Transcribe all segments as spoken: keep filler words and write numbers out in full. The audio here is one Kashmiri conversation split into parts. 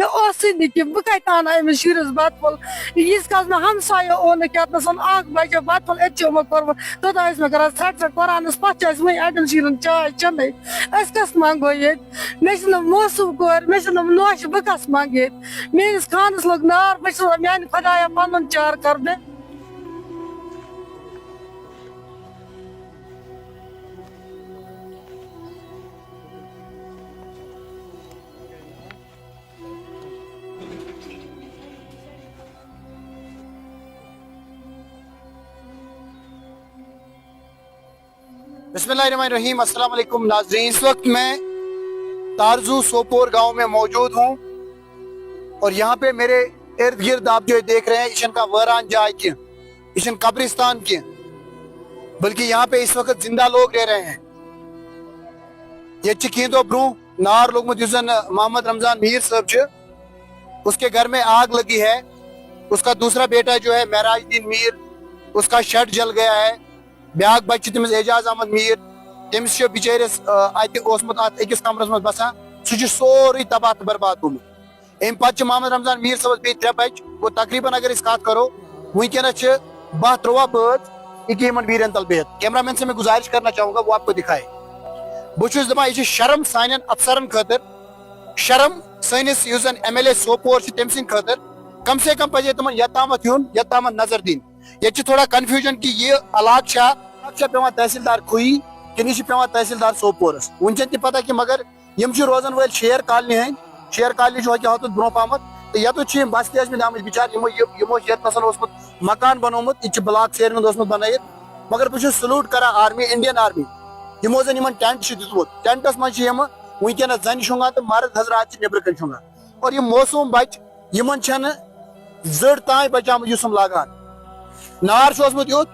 مےٚ اوسُے نہٕ کینٛہہ، بہٕ کَتہِ اَنہٕ أمِس شُرِس بَتہٕ پھوٚل؟ یہِ ییٖتِس کالَس مےٚ ہمسایو اوٚن نہٕ کیٛاہ تام اَکھ بَچہٕ بَتہٕ پھوٚل، أتۍ چھِ یِمو کوٚرمُت۔ توٚتام ٲسۍ مےٚ کَران ژھرٛٹھ ژھرٛٹھ، قرآنَس پَتھ چھِ اَسہِ وٕنہِ اَڑٮ۪ن شُرٮ۪ن چاے چٮ۪نَے۔ أسۍ کَس منٛگو ییٚتہِ؟ مےٚ چھِنہٕ موسوٗم کورِ، مےٚ چھِنہٕ نوشہِ، بہٕ کَس منٛگہٕ ییٚتہِ؟ میٛٲنِس خانَس لوٚگ نار، بہٕ چھَس وَنان، میٛانہِ خۄدایا، پَنُن چارٕ کَر مےٚ۔ بسم اللہ الرحمن الرحیم۔ السلام علیکم ناظرین، اس وقت میں تارزو سوپور گاؤں میں موجود ہوں اور یہاں پہ میرے ارد گرد آپ جو دیکھ رہے ہیں، یہ چھنہٕ کانٛہہ وٲران جاے کینٛہہ، یہ چھنہٕ قبرستان کینٛہہ، بلکہ یہاں پہ اس وقت زندہ لوگ رہ رہے ہیں۔ ییٚتہِ چھِ کینٛہہ دۄہ برونٛہہ نار لوٚگمُت، یُس زن محمد رمضان میر صٲب چھِ، اس کے گھر میں آگ لگی ہے، اس کا دوسرا بیٹا جو ہے معراج الدین میر، اس کا شیڈ جل گیا ہے۔ بیاکھ بچہِ چھِ تٔمِس اعجاز احمد میر، تٔمِس چھُ بِچٲرِس، آ، اَتہِ اوسمُت اَتھ أکِس کمرَس منٛز بَسان، سُہ چھُ سورُے تباہ تہٕ برباد گوٚمُت۔ اَمہِ پتہٕ چھِ محمد رمضان میر صٲبَس بیٚیہِ ترٛےٚ بَچہِ۔ گوٚو تقریٖباً اگر أسۍ کَتھ کَرو، وٕنکیٚنَس چھِ باہ تُرٛواہ بٲژ ییٚکیٛاہ یِمَن ویٖرٮ۪ن تَل بِہِتھ۔ کیمرہ مین سے میں گزارش کرنا چاہوں گا، وہ آپ کو دکھائے۔ بہٕ چھُس دَپان، یہِ چھِ شرم سانٮ۪ن افسرَن خٲطرٕ، شرم سٲنِس یُس زَن ایم ایل اے سوپور چھُ، تٔمۍ سٕنٛدِ خٲطرٕ کم سے کم پَزِ ہے تِمَن یوٚتامَتھ یُن، یوٚتامَتھ نظر دِنۍ۔ ییٚتہِ چھِ تھوڑا confusion کہِ یہِ علاقہٕ چھا، علاقہٕ چھا پٮ۪وان تحصیلدار کھویی کِنہٕ یہِ چھِ پٮ۪وان تحصیلدار سوپورَس۔ وٕنکٮ۪ن تہِ پَتہ کہِ مگر یِم چھِ روزَن وٲلۍ شیر کالنی ہٕنٛدۍ، شیر کالنی چھُ ہوٚتہِ ہوٚتَتھ برونٛہہ پَہمَتھ، تہٕ یَتَتھ چھِ یِم بَستہِ ٲسۍمٕتۍ آمٕتۍ بِچارٕ، یِمو یہِ-، یِمو چھِ یَتنَس اوسمُت مکان بَنومُت، یہِ تہِ چھِ بٕلاک سیرِ ہُنٛد اوسمُت بَنٲیِتھ۔ مگر بہٕ چھُس salute کَران آرمی، انڈین آرمی، یِمو زَن یِمَن ٹٮ۪نٛٹ چھِ دیُتمُت، ٹٮ۪نٛٹَس منٛز چھِ یِمہٕ وٕنکٮ۪نَس زَنہِ شۄنٛگان تہٕ مرد حضرات چھِ نیٚبرٕ کَنہِ شۄنٛگان۔ اور یِم معصوٗم بَچہٕ، یِمن چھنہٕ زٔڑ تام بچامٕژ یُس یِم لاگان۔ نار چھُ اوسمُت یُتھ،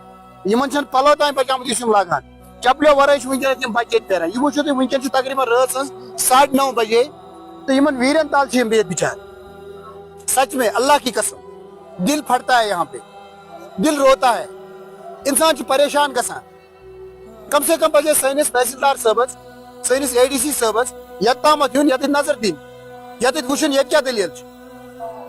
یِمن چھنہٕ پلو تام بچامٕتۍ یُس یِم لاگان۔ چپلیو ورٲے چھِ وٕنکیٚنس یِم بچہِ ییٚتہِ پھیران۔ یہِ وٕچھِو تُہۍ، وٕنکیٚن چھِ تقریٖباً رٲژ ہٕنٛز ساڑِ نو بجے تہٕ یِمن ویٖرٮ۪ن تل چھِ یِم بِہِتھ بِچارٕ۔ سچ میں، اللہ کی قسم، دل پھٹتا ہے یہاں پہ، دل روتا ہے، انسان چھُ پریشان گژھان۔ کم سے کم پزِ سٲنِس تحصیلدار صٲبس، سٲنِس اے ڈی سی صٲبس یتھ تامتھ یُن، یتھ نظر دِنۍ، یتھ وٕچھُن ییٚتہِ کیٛاہ دٔلیٖل چھِ۔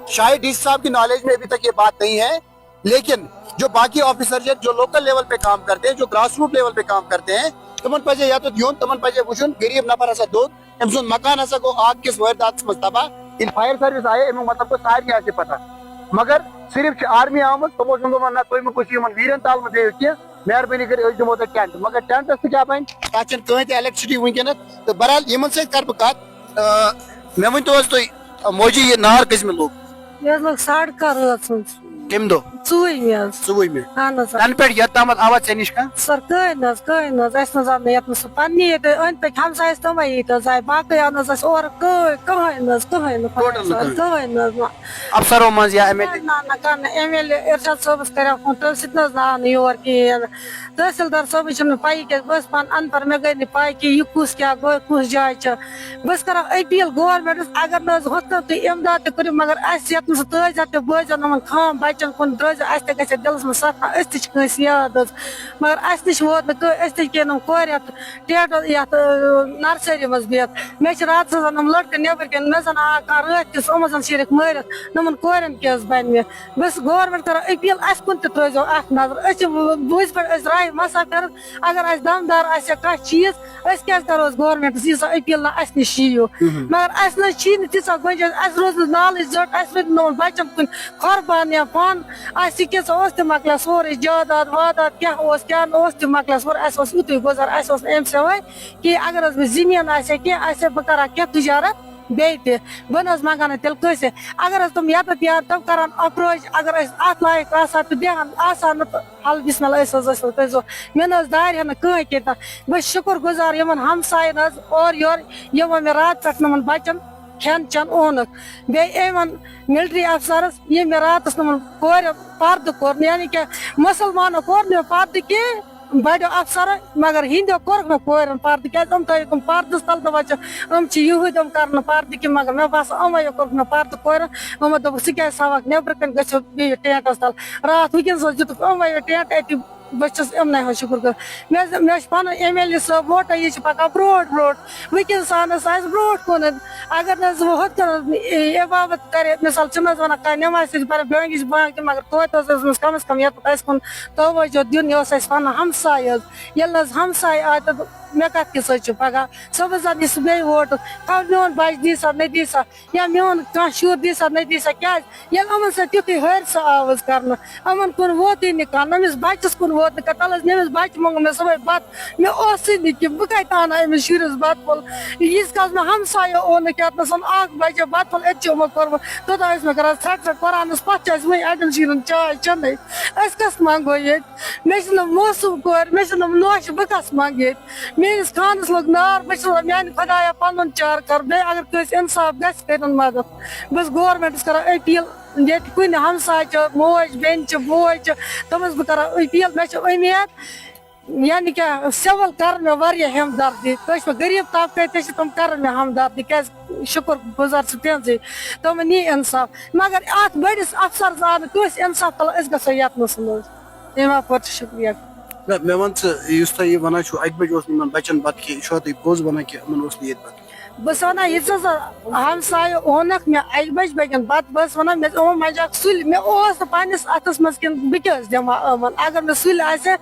شاید ڈی سی صاحب کی نالج میں ابھی تک یہ بات نہیں ہے، لیکن جو باقی آفیسر ہیں، جو لوکل لیول پہ کام کرتے ہیں، جو گراس روٹ لیول پہ کام کرتے ہیں، تمن پزِ یتھ یُن، تمن پزِ وٕچھُن، غریب نفر ہسا دوٚد، أمۍ سُنٛد مکان ہسا گوٚو آگ کِس وٲرۍداتس منٛز تباہ۔ ییٚلہِ فایر سروس آیہِ، امیُک مطلب گوٚو سارنٕے آسہِ پتہ، مگر صرف چھِ آرمی آمٕژ، تِمو چھُنہٕ دوٚپمُت، نہ، تُہۍ مہٕ گٔژھِو یِمن ویٖرٮ۪ن تل مہٕ بیٚہِو کینٛہہ، مہربٲنی کٔرِتھ أسۍ دِمو تۄہہِ ٹٮ۪نٛٹ۔ مگر ٹٮ۪نٛٹس تہِ کیٛاہ بنہِ؟ تتھ چھنہٕ کٕہٕنۍ تہِ الیکٹرسٹی وٕنکیٚنس۔ تہٕ بہرحال، یِمن سۭتۍ کرٕ بہٕ کتھ۔ آ، مےٚ ؤنۍ تو حظ تُہۍ، آ، موجی، یہِ نار کٔژمہِ لوٚگ؟ مےٚ حظ لوٚگ ساڑٕ کاہ رٲژ ہٕنٛز۔ کمہِ دۄہ؟ ژوٗرمہِ حظ۔ ژوٗرمہِ۔ اہن حظ۔ تنہٕ پٮ۪ٹھ یوٚت تامتھ آوا ژےٚ نِش کانٛہہ؟ سر، کٕہٕنۍ نہٕ حظ، کٕہٕنۍ نہٕ حظ۔ اَسہِ نہٕ حظ آو نہٕ یَتھ نہٕ سُہ پننی ییٚتہِ أنٛدۍ پٔکۍ ہمسایہِ ٲسۍ تِمَے ییٚتہِ حظ آے۔ باقٕے آو نہٕ حظ اَسہِ اورٕ کٕہٕنۍ، کٕہٕنۍ نہٕ حظ، کٕہٕنۍ نہٕ۔ Total نہٕ کٕہٕنۍ۔ کٕہٕنۍ نہٕ حظ نہ۔ افسرو منٛز یا ایم ایل اے؟ نہ، نہ، نہ، کانٛہہ نہٕ۔ ایم ایل اے ارشاد صٲبَس کَریو فون، تہٕ سُہ تہِ نہٕ حظ نہٕ آو نہٕ یور کِہیٖنۍ۔ تحصیلدار صٲبٕنۍ چھَنہٕ پَیی کینٛہہ، بہٕ ٲسٕس پانہٕ اَن پَڑھ، مےٚ گٔے نہٕ پَے کہِ یہِ کُس کیٛاہ گوٚو، کُس جاے چھِ۔ بہٕ چھَس کَران أپیٖل گورمٮ۪نٛٹَس، اگر نہٕ حظ ہُتھ کٔنۍ تُہۍ اِمداد تہِ کٔرِو، مگر اَسہِ یَتھ نہٕ سُہ تٲجۍ زیادٕ تہِ بٲزیو نہٕ یِمَن خام بَچَن کُن، ترٛٲیزیو اَسہِ تہِ گژھِ دِلَس منٛز صفا، أسۍ تہِ چھِ کٲنٛسہِ یاد حظ۔ مگر اَسہِ نِش ووت نہٕ کٕہٕنۍ، أسۍ تہِ کینٛہہ نہٕ کورِ یَتھ ٹیٹَس، یَتھ، آ، نرسٔری منٛز بِہِتھ۔ مےٚ چھِ راتَس آسان یِم لٔڑکہٕ نٮ۪بٕرۍ کِنۍ، مےٚ زَن آو کانٛہہ رٲتھ کِس یِمَن زَن شیٖرِکھ مٲرِتھ، یِمَن کورٮ۪ن کیٛاہ حظ بَنہِ مےٚ؟ بہٕ چھَس گورمٮ۪نٛٹ کَران أپیٖل، اَسہِ کُن تہِ ترٛٲیزیو اَکھ نظر۔ أسۍ چھِ بُزۍ پٮ۪ٹھ، أسۍ راہہِ مسافر، اگر اَسہِ دَم دار آسہِ ہا کانٛہہ چیٖز، أسۍ کیٛازِ کَرو حظ گورمٮ۪نٛٹَس ییٖژاہ أپیٖل نہ اَسہِ نِش یِیِو؟ مہم۔ مگر اَسہِ نہ حظ چھی نہٕ تیٖژاہ گُنجٲیِش، اَسہِ روٗز نہٕ نالٕچ زٔٹ، اَسہِ روٗد نہٕ یِمَن بَچَن کُن قۄربان یا پَن، اَسہِ یہِ کیٛاہ سا اوس تہِ مۄکلیو سورُے، جاداد واداد کیٛاہ اوس، کیٛاہ نہٕ اوس تہِ مۄکلیو سورُے، اَسہِ اوس یُتُے گُزار، اَسہِ اوس نہٕ اَمہِ سِوَے کہِ اگر حظ مےٚ زٔمیٖن آسہِ ہا کینٛہہ آسہِ ہا، بہٕ کَرٕ ہا کینٛہہ تِجارت بیٚیہِ تہِ۔ بہٕ نہٕ حظ منٛگان نہٕ تیٚلہِ کٲنٛسہِ۔ اگر حظ تِم یَتَتھ یار تِم کَرَن approach، اگر أسۍ اَتھ لایق آسہٕ ہا تہٕ بیٚہن آسہٕ ہا نہٕ تہٕ حل بِسمِ اللہ، أسۍ حظ ٲسۍ نہٕ کٔرۍزیو۔ مےٚ نہٕ حظ دارِ ہا نہٕ کٕہٕنۍ کِہیٖنۍ تہٕ بہٕ چھُس شُکُر گُزار یِمَن ہمسایَن حظ اورٕ یورٕ، یِمو مےٚ راتہٕ پٮ۪ٹھ یِمَن بَچَن کھٮ۪ن چٮ۪ن اوٚنُکھ۔ بیٚیہِ یِمَن ملٹری افسرَس، یِم مےٚ راتَس یِمَن کورٮ۪ن پَردٕ کوٚر نہٕ، یعنی کہِ مُسلمانو کوٚر نہٕ مےٚ پَردٕ کینٛہہ، بڑیو افسر، مگر ہِنٛدیو کوٚرُکھ نہٕ کورٮ۪ن پردٕ، کیٛازِ یِم تھٲیِکھ یِم پردس تل، دپان چھِ، یِم چھِ یہوٗدۍ، یِم کرن نہٕ پردٕ کینٛہہ، مگر مےٚ باسان، یِموٕے کوٚرُکھ نہٕ پردٕ کورٮ۪ن۔ یِمو دوٚپُکھ، ژٕ کیٛازِ تھاوکھ نٮ۪برٕ کنہِ، گٔژھِو بِہِو ٹینٹس تل۔ راتھ وٕنکیٚنس حظ دِتُکھ یِموٕے ٹینٹ أتی بہٕ چھَس یِمنٕے ہٕنٛز شُکُر گُزار۔ مےٚ حظ، مےٚ چھُ پَنُن ایم ایل اے صٲب ووٹ، یہِ چھُ پَکان برونٛٹھ برونٛٹھ۔ وٕنکیٚنَس اِنسانَس آسہِ برونٛٹھ کُن، اگر نہٕ حظ وۄنۍ ہُتھ کٔنۍ یہِ باپَتھ کَرِ، مِثال چھِنہٕ حظ وَنان کانٛہہ نٮ۪مازِ سۭتۍ پَران، بٲنٛگہِ چھِ بانٛگ تہِ، مگر توتہِ حظ ٲسۍ أمِس کَم از کَم یَتھ کُن توجہ دیُن، یہِ اوس اَسہِ پَنُن ہمساے حظ۔ ییٚلہِ نہٕ حظ ہمساے آے تہٕ مےٚ کَتھ کِژھ حظ چھِ پَگاہ؟ صُبحس زَن یہِ سُہ بیٚیہِ ووٹ، خبر میون بَچہِ دی سا نہ دی سا، یا میون کانٛہہ شُر دی سا نہ دی سا، کیٛازِ؟ ییٚلہِ یِمَن سۭتۍ تیُتھُے حٲدثہٕ آو حظ کَرنہٕ، یِمَن کُن ووتُے نہٕ کانٛہہ، نہ أمِس بَچَس کُن ووت نہٕ کانٛہہ، تَلہٕ حظ مےٚ أمِس بَچہِ مۄنٛگُن، مےٚ صُبحٲے بَتہٕ، مےٚ اوسُے نہٕ کینٛہہ، بہٕ کَتہِ اَنہٕ أمِس شُرِس بَتہٕ پھوٚل؟ ییٖتِس کالَس مےٚ ہمسایو اوٚن نہٕ کیٛاہ تام آکھ بَچہِ بَتہٕ پھوٚل، أتۍ چھِ یِمو کوٚرمُت، توٚتام ٲسۍ مےٚ کَران ژھرٛٹھ ژھرٛٹھ قرآنَس پَتھ چھِ اَسہِ وٕنہِ اَڑٮ۪ن شُرٮ۪ن چاے چٮ۪نَے۔ أسۍ کَس منٛگو ییٚتہِ؟ مےٚ چھِنہٕ موسوٗم کورِ، مےٚ چھِنہٕ نۄش، بہٕ کَس منٛگہٕ ییٚتہِ؟ میٲنِس خانس لوٚگ نار، بہٕ چھَس وَنان، میانہِ خۄدایا، پَنُن چارٕ کر، بیٚیہِ اگر کٲنٛسہِ اِنصاف گژھِ، کٔرِن مدد۔ بہٕ چھَس گورمنٹَس کران اپیٖل، ییٚتہِ کُنہِ ہمسایہِ چھِ، موج بیٚنہِ چھِ، بوے چھِ، تِمَن چھَس بہٕ کران اپیٖل، مےٚ چھِ اُمید، یعنی کہِ سِول کرن مےٚ واریاہ ہمدردی، کٲنٛسہِ پٮ۪ٹھ غریٖب طبقہٕ تہِ چھِ، تِم کرن مےٚ ہمدردی، کیازِ شُکُر گُزار چھِ تِہنٛزٕے، تِمَن یی اِنصاف۔ مگر اَتھ بٔڑِس افسرس آو نہٕ کٲنٛسہِ اِنصاف، تَلہٕ أسۍ گژھو یَتنَسٕے منٛز۔ تَمہِ اَپور چھِ شُکریہ۔ نہ، مےٚ وَن ژٕ، یُس تۄہہِ یہِ وَنان چھُو، اَکہِ بَجہِ اوس نہٕ یِمَن بَچَن بَتہٕ کھیٚنۍ، یہِ چھُوا تُہۍ پوٚز وَنان کہِ یِمَن اوس نہٕ ییٚتہِ بَتہٕ کھیوٚن؟ بہٕ چھَس وَنان، یہِ ژٕ زَن ہمسایہِ اوٚنُکھ مےٚ اَکہِ بَجہِ بَجَن بَتہٕ، بہٕ ٲسٕس وَنان، مےٚ اوٚن منٛجہِ اَکھ سُلہِ، مےٚ اوس نہٕ پنٛنِس اَتھَس منٛز کِنہٕ بہٕ کیٛاہ ٲسٕس دِوان یِمَن۔ اگر مےٚ سُلہِ آسہِ ہے،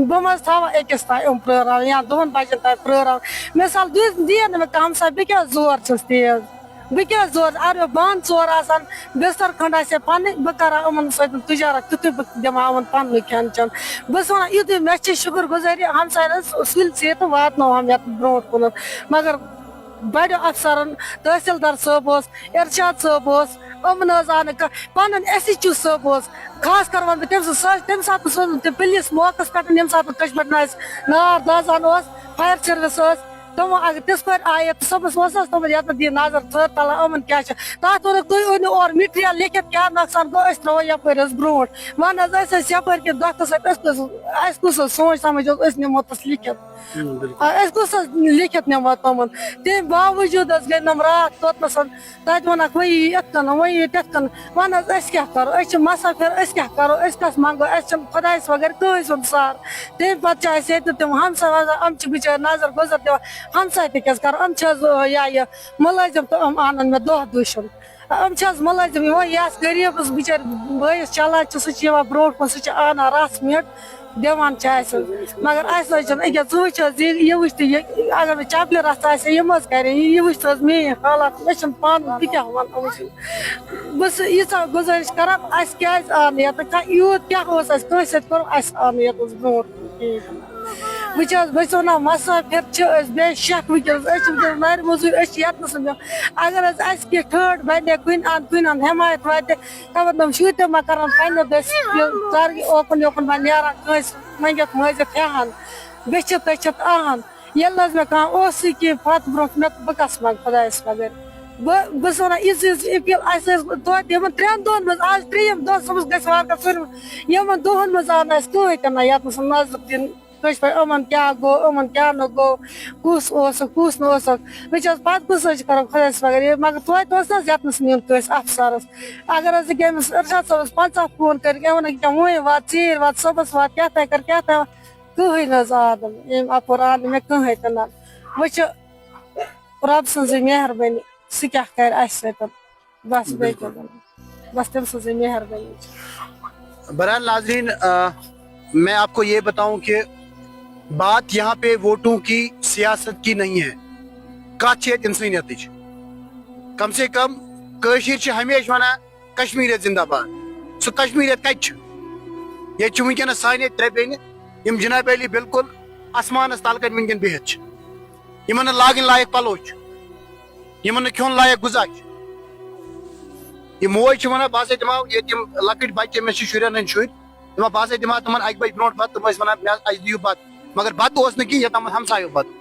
بہٕ ما حظ تھاوان أکِس تام یِم پرٛٲراوٕنۍ یا دۄن بَجَن تام پرٛٲراوٕنۍ؟ مِثال، دِژ، دِیہِ نہٕ مےٚ کانٛہہ ہمسایہِ، بہٕ کیٛاہ زور چھَس تیز؟ بہٕ کیٛاہ زورٕ؟ اَگر مےٚ بانہٕ ژور آسَن، بِستَر کھٔنٛڈ آسہِ ہے پَنٕنۍ، بہٕ کَرٕ ہا یِمَن سۭتۍ تِجارت، تیُتھُے بہٕ دِمہٕ ہا یِمَن پَنُن کھٮ۪ن چٮ۪ن۔ بہٕ چھَس وَنان، یُتھُے مےٚ چھِ شُکُر گُزٲری ہمسایَن ہٕنٛز، سُلہِ ژیٖرۍ تہٕ واتنٲوہَم یَتھ برونٛٹھ کُنَتھ۔ مگر بَڑیو اَفسَرَن، تحصیٖلدار صٲب اوس، اِرشاد صٲب اوس، یِمَن حظ آو نہٕ کانٛہہ، پَنُن ایس ایچ او صٲب اوس۔ خاص کَر وَنہٕ بہٕ تٔمۍ سٕنٛز، سۄ، تَمہِ ساتہٕ سوٗز نہٕ تٔمۍ پُلیٖس موقعَس پٮ۪ٹھ، ییٚمہِ ساتہٕ کٔشمِر آسہِ نار دَزان اوس، فایَر سٔروِس ٲس، تِمو اگر تِژھ پٲٹھۍ آیہِ تہٕ صُبحَس ووٚنسَس تِمَن، یَتَتھ دِیِو نظر ژھٲر تَلہٕ، یِمَن کیٛاہ چھِ۔ تَتھ ووٚنُکھ، تُہۍ أنِو اورٕ مِٹیٖریَل لیکھِتھ، کیٛاہ نۄقصان گوٚو، أسۍ ترٛاوو یَپٲرۍ حظ برونٛٹھ۔ وۄنۍ حظ ٲسۍ أسۍ یَپٲرۍ کِنۍ دۄکھَس سۭتۍ، أسۍ کُس، اَسہِ کُس حظ سونٛچ سَمٕجھ اوس، أسۍ نِمو تَس لیکھِتھ۔ ہُم، بِلکُل۔ آ، أسۍ کُس حظ لیکھِتھ نِمو تِمَن؟ تَمہِ باوجوٗد حظ گٔے نۄم راتھ توٚتنَس۔ تَتہِ ووٚنُکھ، وۄنۍ یی یِتھ کٔنۍ، وۄنۍ یی تِتھ کٔنۍ۔ وَن حظ، أسۍ کیٛاہ کَرو؟ أسۍ چھِ مُسافِر، أسۍ کیٛاہ کَرو؟ أسۍ کَس منٛگو؟ اَسہِ چھِنہٕ خۄدایَس بغٲر کٕہٕنۍ سُنٛد سہارٕ۔ تَمہِ پَتہٕ چھِ اَسہِ ییٚتہِ تِم ہمساے ومساے، یِم چھِ بِچٲرۍ نظر گُزر دِوان۔ ہمساے تہِ کیٛاہ حظ کَرو؟ یِم چھِ حظ، یہِ، یہِ مُلٲزِم تہٕ یِم اَنَن مےٚ دۄہ دوٗشُن۔ یِم چھِ حظ مُلٲزِم، یِوان یَس غریٖبَس بِچٲرۍ بٲیِس چَلان چھِ، سُہ چھِ یِوان برونٛٹھ کُن، سُہ چھِ اَنان رَژھ مِنٛٹ۔ دِوان چھِ اَسہِ۔ مگر اَسہِ نہ حظ چھِنہٕ أکیٛاہ، ژٕ وٕچھ حظ، یہِ، یہِ وٕچھ تہٕ یہِ، اگر مےٚ چَپلہِ رَژھ آسہِ ہے، یہِ مہ حظ کَرِ ہے، یہِ، یہِ وٕچھ حظ میٛٲنۍ حالات، مےٚ چھِنہٕ پانہٕ تہِ کیٛاہ وَنہٕ أمِس۔ بہٕ چھَس ییٖژاہ گُزٲرِش کَران، اَسہِ کیٛازِ آو نہٕ یَتھ کانٛہہ، یوٗت کیٛاہ اوس اَسہِ کٲنٛسہِ سۭتۍ کوٚرمُت، اَسہِ آو نہٕ یَتھ منٛز برونٛٹھ کُن کِہیٖنۍ تہِ نہٕ۔ وٕچھ حظ، بہٕ چھَس وَنان، مُسافِر چھِ أسۍ بے شک وٕنکیٚنَس، أسۍ چھِ وٕنکیٚنَس نَرِ مٔزوٗرۍ، أسۍ چھِ یَتھ نَسٕے دِوان۔ اگر حظ اَسہِ کینٛہہ ٹھٲٹ بَنہِ ہے، کُنہِ اَنٛد کُنہِ اَنٛد حمایت واتہِ، خبر تِم شُرۍ تہِ ما کَرَن پنٛنہِ دٔسۍ یہِ ژَر اوکُن یوکُن ما نیران کٲنٛسہِ منٛگِتھ مٲنٛزِتھ ہٮ۪ہَن، گٔژھِتھ تٔچھِتھ اَہَن۔ ییٚلہِ نہٕ حظ مےٚ کانٛہہ اوسُے کینٛہہ پَتہٕ برونٛٹھ مےٚ، بہٕ کَس منٛگہٕ خۄدایَس بغٲر؟ بہٕ، بہٕ چھَس وَنان، یِژھ یِژھ اپیٖل، اَسہِ ٲس توتہِ یِمَن ترٛٮ۪ن دۄہَن منٛز، آز ترٛیٚیِم دۄہ، صُبحَس گژھِ وارٕ کارٕ ژوٗرِم، یِمَن دۄہَن منٛز آو نہٕ اَسہِ کٕہٕنۍ تہِ نہ یَتنَس نظر دِنہٕ۔ کٲنٛسہِ پٮ۪ٹھ یِمَن کیٛاہ گوٚو، یِمَن کیٛاہ نہٕ گوٚو، کُس اوسُکھ، کُس نہٕ اوسُکھ۔ وٕچھ حظ، پَتہٕ کُس حظ چھِ کَران خۄدایَس پَگاہ یہِ، مگر توتہِ اوس نہٕ حظ یَتنَس نیُن کٲنٛسہِ اَفسَرَس۔ اگر حظ ییٚکیٛاہ أمِس اِرشاد صٲبَس پنٛژاہ فون کٔرِکھ، أمۍ ووٚنُکھ ییٚکیٛاہ وۄنۍ وات، ژیٖرۍ وات، صُبحَس وات، کیٛاہ تام کَر، کیٛاہ تام وات، کٕہٕنۍ نہٕ حظ آو نہٕ أمۍ اَپور، آو نہٕ مےٚ کٕہٕنۍ تہِ نہ۔ وۄنۍ چھِ رۄب سٕنٛزٕے مہربٲنی، سُہ کیٛاہ کَرِ اَسہِ سۭتۍ۔ بس بیٚیہِ بِلکُل۔ کیٛاہ وَنہٕ؟ بس تٔمۍ سٕنٛزٕے مہربٲنی چھِ۔ بہرحال ناظرین، آ، میں آپ کو یہ بتاؤں کہ بات یہاں پہ ووٹوں کی، سیاست کی نہیں ہے۔ کتھ چھِ ییٚتہِ انسٲنیتٕچ۔ کم سے کم کٲشِر چھِ ہمیشہِ ونان، کشمیریت زندہ باد۔ سُہ کشمیریت کتہِ چھُ؟ ییٚتہِ چھِ وٕنکیٚنس سانے ترٛےٚ بیٚنہِ، یِم جناب علی بالکل آسمانس تل کَنۍ وٕنکیٚن بِہِتھ چھِ، یِمن نہٕ لاگٕنۍ لایق پلو چھِ، یِمن نہٕ کھیوٚن لایق غذا چھُ۔ یہِ موج چھِ وَنان، بہٕ ہسا دِمہٕ ہاو ییٚتہِ یِم لۄکٕٹۍ بَچہِ، أمِس چھِ شُرٮ۪ن ہٕنٛدۍ شُرۍ، دِوان، بہٕ ہسا دِمہٕ ہا تِمن اَکہِ بَجہِ برونٛٹھ بَتہٕ، تِم ٲسۍ وَنان، مےٚ، اَسہِ دِیِو بَتہٕ، مگر بَتہٕ اوس نہٕ کِہیٖنۍ، یوٚتام ہمسایو بَتہٕ۔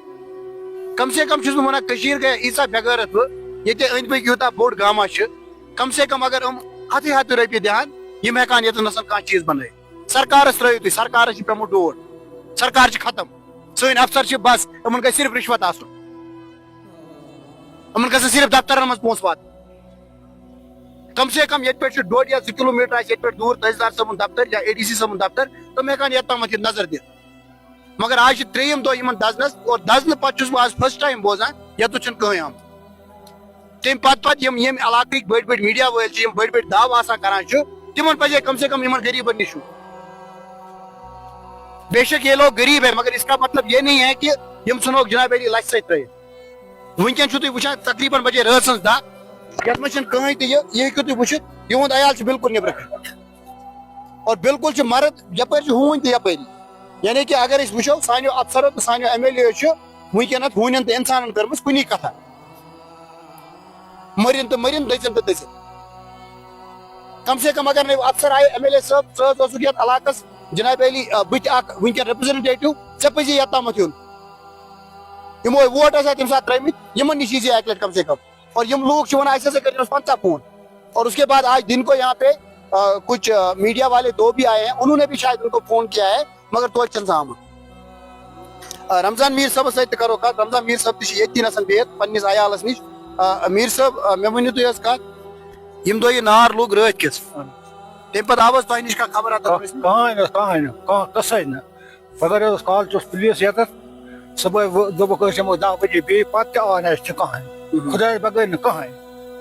کم سے کم چھُس بہٕ وَنان، کٔشیٖر گٔے ییٖژاہ بے غٲرت وۄنۍ، ییٚتہِ أنٛدۍ پٔکۍ یوٗتاہ بوٚڑ گامہ چھُ، کم سے کم اگر یِم ہَتٕے ہَتٕے رۄپیہِ دِہَن، یِم ہٮ۪کہٕ ہَن ییٚتٮ۪ن نَسَن کانٛہہ چیٖز بَنٲیِتھ۔ سرکارَس ترٛٲیِو تُہۍ، سرکارَس چھِ پیوٚمُت ڈوٹھ، سرکار چھِ ختم، سٲنۍ اَفسَر چھِ بَس، یِمَن گژھِ صرف رِشوت آسُن۔ یِمَن گژھن صرف دفترن منٛز پونٛسہٕ واتٕنۍ۔ کم سے کم ییٚتہِ پٮ۪ٹھ چھُ ڈۄڈ یا زٕ کِلوٗ میٖٹر آسہِ، ییٚتہِ پٮ۪ٹھ دوٗر تحصیلدار صٲبُن دفتر یا اے ڈی سی صٲبُن دفتر، تِم ہٮ۪کان یوٚتامَتھ یِتھ نظر دِتھ۔ مگر آز چھِ ترٛیٚیِم دۄہ یِمن دزنس، اور دزنہٕ پتہٕ چھُس بہٕ آز فسٹ ٹایم بوزان ییٚتٮ۪تھ چھُنہٕ کٕہٕنۍ آمُت۔ تَمہِ پتہٕ پتہٕ یِم ییٚمہِ علاقٕکۍ بٔڑۍ بٔڑۍ میٖڈیا وٲلۍ چھِ، یِم بٔڑۍ بٔڑۍ دعوٕ آسان کران چھِ، تِمن پزِ ہے کم سے کم یِمن غریٖبن نِش یُن۔ بے شک یہ لوگ غریب ہے، مگر اس کا مطلب یہ نہیں ہے کہ یِم ژھٕنوکھ جناب علی لچھِ سۭتۍ ترٲیِتھ۔ وٕنکیٚن چھِو تُہۍ وٕچھان، تقریباً بجے رٲژ ہٕنٛز دَہ، یَتھ منٛز چھِنہٕ کٕہٕنۍ تہِ یہِ، یہِ ہیٚکِو تُہۍ وٕچھِتھ، یِہُنٛد عیال چھُ بالکل نیٚبرٕ کَنہِ۔ اور بالکل چھِ مرد یَپٲرۍ چھِ ہوٗنۍ تہِ یَپٲری۔ یعنی کہِ اگر أسۍ وٕچھو، سانیو افسرو تہٕ سانیو ایم ایل اے چھِ وٕنکیٚنَتھ ہوٗنٮ۪ن تہٕ اِنسانَن کٔرمٕژ کُنی کَتھا۔ مٔرِن تہٕ مٔرِن، دٔژِن تہٕ دٔژِن۔ کم سے کم اگر نہٕ افسر آیہِ، ایم ایل اے صٲب، ژٕ حظ اوسُکھ یَتھ علاقَس، جناب علی، آ، بہٕ تہِ اَکھ وٕنکیٚن ریپرزنٹیٹیو، ژےٚ پَزی یَتھ تامَتھ یُن۔ یِمو ووٹ ٲسۍ اَتھ تَمہِ ساتہٕ ترٛٲومٕتۍ، یِمَن نِش یی زِ اَکہِ لَٹہِ کم سے کم۔ اور یِم لوٗکھ چھِ وَنان، اَسہِ ہسا کٔرۍزِہوس پنٛژاہ فون۔ اور اس کے بعد آج دن کو یہاں پہ، آ، کچھ، آ، میڈیا والے دو بھی آئے ہیں، انہوں نے بھی شاید ان کو فون کیا ہے، مگر توتہِ چھِنہٕ سُہ آمُت۔ آ، رمضان میٖر صٲبَس سۭتۍ تہِ کَرو کَتھ۔ رمضان میٖر صٲب تہِ چھِ ییٚتی نَسَن بِہِتھ پنٛنِس عیالَس نِش۔ آ، میٖر صٲب، آ، مےٚ ؤنِو تُہۍ حظ کَتھ، ییٚمہِ دۄہ یہِ نار لوٚگ رٲتۍ کِس، تَمہِ پَتہٕ آو حظ تۄہہِ نِش کانٛہہ خبرا تَتھ کانٛہہ، کانٛہہ نہٕ، کانٛہہ نہٕ، کانٛہہ کَسٕے نہٕ۔ مگر حظ کالہٕ چھُس پُلیٖس ییٚتَتھ، صُبحٲے وۄ-، دوٚپُکھ أسۍ یِمو دَہ بجے بیٚیہِ، پَتہٕ تہِ آو نہٕ اَسہِ تہِ کٕہٕنۍ۔ مہم۔ خۄدایَس بغٲر نہٕ کٕہٕنۍ۔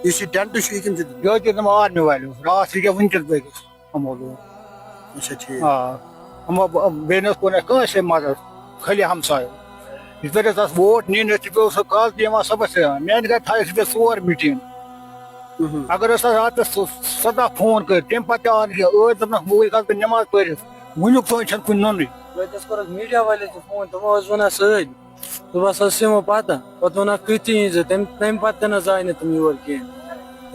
یُس یہِ ٹٮ۪نٛٹ چھُ، یہِ کٔمۍ چھُ دیُتمُت؟ یہِ حظ دیُت یِمو آرمی والیو۔ راتھ ہیٚکہِ وٕنۍکٮ۪س بٔرِتھ یِمو لوٗکھ۔ اچھا، ٹھیٖک۔ آ، یِمو ب-، بیٚیہِ نہٕ حظ کوٚر نہٕ اَسہِ کٲنٛسے مَدَد، خٲلی ہمسایو۔ یِتھ پٲٹھۍ حظ اَتھ ووٹ نِنۍ ٲسۍ، تہِ پیوٚو سُہ کالہٕ تہِ یِوان صُبحَس تہِ یِوان۔ میٛانہِ گَرِ تھایَکھ صُبحَس ژور میٖٹِنٛگ۔ مہم۔ اگر أسۍ اَتھ راتَس سُہ سَداہ فون کٔرۍ، تَمہِ پَتہٕ تہِ آو نہٕ کینٛہہ۔ ٲدۍ دوٚپنَکھ، بہٕ گژھٕ نٮ۪ماز پٔرِتھ۔ وٕنیُک تام چھَنہٕ کُنہِ نوٚنُے۔ رٲتۍ حظ کوٚرُکھ میٖڈیا والٮ۪ن تہِ فون، تِمو حظ ووٚن اَسہِ سۭتۍ۔ دوٚپُس حظ، یِمو پَتہ۔ پَتہٕ ووٚنُکھ، تُہۍ تہِ ییٖزیو۔ تَمہِ، تَمہِ پَتہٕ تہِ نہٕ حظ آے نہٕ تِم یور کینٛہہ۔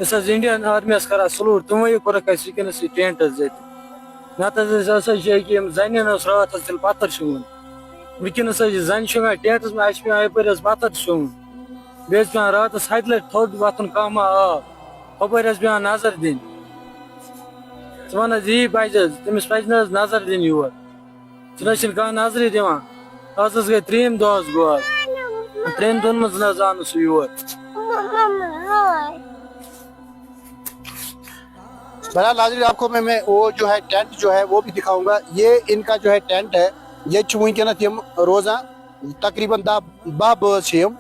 أسۍ حظ اِنڈین آرمی یَس کَران سلوٗٹ، تِموٕے کوٚرُکھ اَسہِ وٕنکیٚنَس یہِ ٹٮ۪نٛٹ حظ ییٚتہِ۔ نَتہٕ حظ ٲسۍ، أسۍ حظ چھِ ییٚکیٛاہ یِم زَنٮ۪ن اوس راتھ حظ تیٚلہِ پَتھَر شوٗوُن۔ وٕنکیٚنَس حظ چھِ زَنہِ شۄنٛگان ٹٮ۪نٛٹَس منٛز، اَسہِ چھِ پٮ۪وان یَپٲرۍ حظ پَتھَر شوٗوُن۔ بیٚیہِ حظ پٮ۪وان راتَس ہَتہِ لَٹہِ تھوٚد وۄتھُن، کانٛہہ ما آو۔ ہُپٲرۍ حظ پٮ۪وان نظر دِنۍ۔ ژٕ وَن حظ، یی پَزِ حظ، تٔمِس پَزِ نہٕ حظ نظر دِنۍ یور۔ ژٕ نہ حظ چھِنہٕ کانٛہہ نظرٕے دِوان۔ آز حظ گٔے ترٛیٚیِم دۄہ حظ گوٚو آز۔ ترٛٮ۪ن دۄہَن منٛز نہ حظ آو نہٕ سُہ یور۔ بہرحال ناظرین، آپ کو میں، میں وہ جو ہے ٹینٹ جو ہے وہ بھی دکھاؤں گا۔ یہ ان کا جو ہے ٹینٹ ہے، یہ چھِ وٕنکیٚنَس یِم روزان۔ تقریباً دَہ باہ بٲژ چھِ یِم۔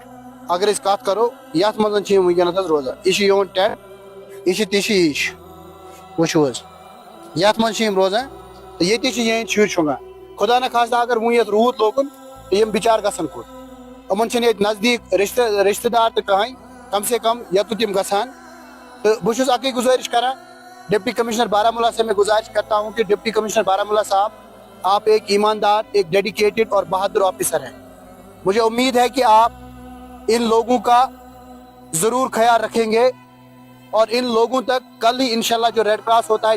اگر أسۍ کَتھ کَرو، یَتھ منٛز چھِ یِم وٕنکیٚنَس حظ روزان۔ یہِ چھِ یِہُنٛد ٹینٹ، یہِ چھِ تِشی ہِش۔ وٕچھِو حظ، یَتھ منٛز چھِ یِم روزان تہٕ ییٚتی چھِ یِہِنٛدۍ شُرۍ شۄنٛگان۔ خۄدا نہ خواستہ اگر وۄنۍ یَتھ روٗد لوگُن تہٕ یِم بِچار گژھن کوٚت؟ یِمَن چھِنہٕ ییٚتہِ نزدیٖک رِشتہٕ، رِشتہٕ دار تہٕ کٕہٕنۍ، کم سے کم یوٚتَتھ یِم گژھان۔ تہٕ بہٕ چھُس اَکٕے گُزٲرِش کران، ڈپٹی کمشنر بارہمولہ سے میں گزارش کرتا ہوں کہ ڈپٹی کمشنر بارہمولہ صاحب، آپ ایک ایماندار، ایک ڈیڈیکیٹڈ اور بہادر آفیسر ہیں۔ مجھے امید ہے کہ آپ ان لوگوں کا ضرور خیال رکھیں گے اور ان لوگوں تک کل ہی انشاءاللہ جو ریڈ کراس ہوتا ہے،